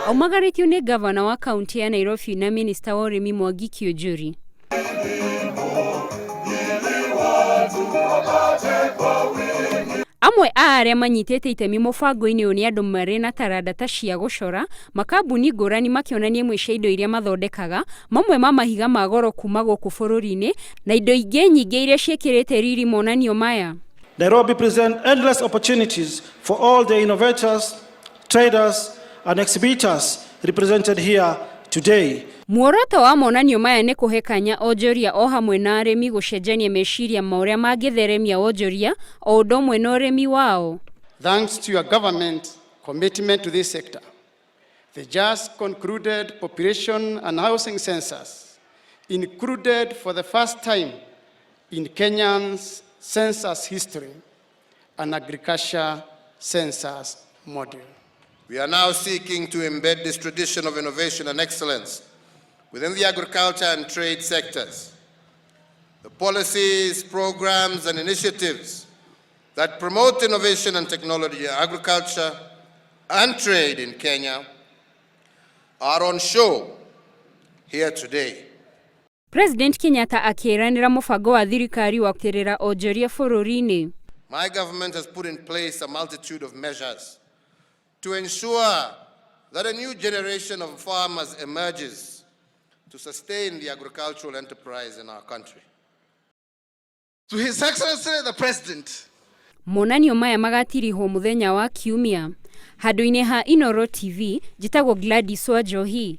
Aumagarĩtio nĩ ngavana wa kaũntĩ ya Nairobi na minista wa ũrĩmi Mwangi Kiunjuri. Amwe a arĩa manyitĩte itemi mũbango-inĩ ũyũ nĩ andũ marĩ na taranda ta cia gũcora, makambuni ngũrani makĩonania imwe cia indo iria mathondekaga, mamwe ma mahiga ma goro kuma gũkũ bũrũri-inĩ, na indo ingĩ nyingĩ iria ciĩkĩrĩte riri monanio maya. Nairobi presents endless opportunities for all the innovators, traders and exhibitors represented here today. Muoroto wa monanio maya nĩ kũhe kanya onjoria o hamwe na arĩmi gũcenjania meciria ma ũrĩa mangĩtheremia wonjoria o ũndũ ũmwe na ũrĩmi wao. Thanks to your government commitment to this sector, the just concluded population and housing census included for the first time in Kenyan's census history an agriculture census model. We are now seeking to embed this tradition of innovation and excellence within the agriculture and trade sectors. The policies, programs, and initiatives that promote innovation and technology in agriculture and trade in Kenya are on show here today. President Kenyatta akĩĩranĩra mũbango wa thirikari wa kũgitĩra onjoria bũrũri-inĩ. My government has put in place a multitude of measures to ensure that a new generation of farmers emerges to sustain the agricultural enterprise in our country. To His Excellency the President. Monanio maya magatirihwo mũthenya wa Kiumia. Handũ-inĩ ha Inooro TV, njĩtagwo Gladys Wanjohi.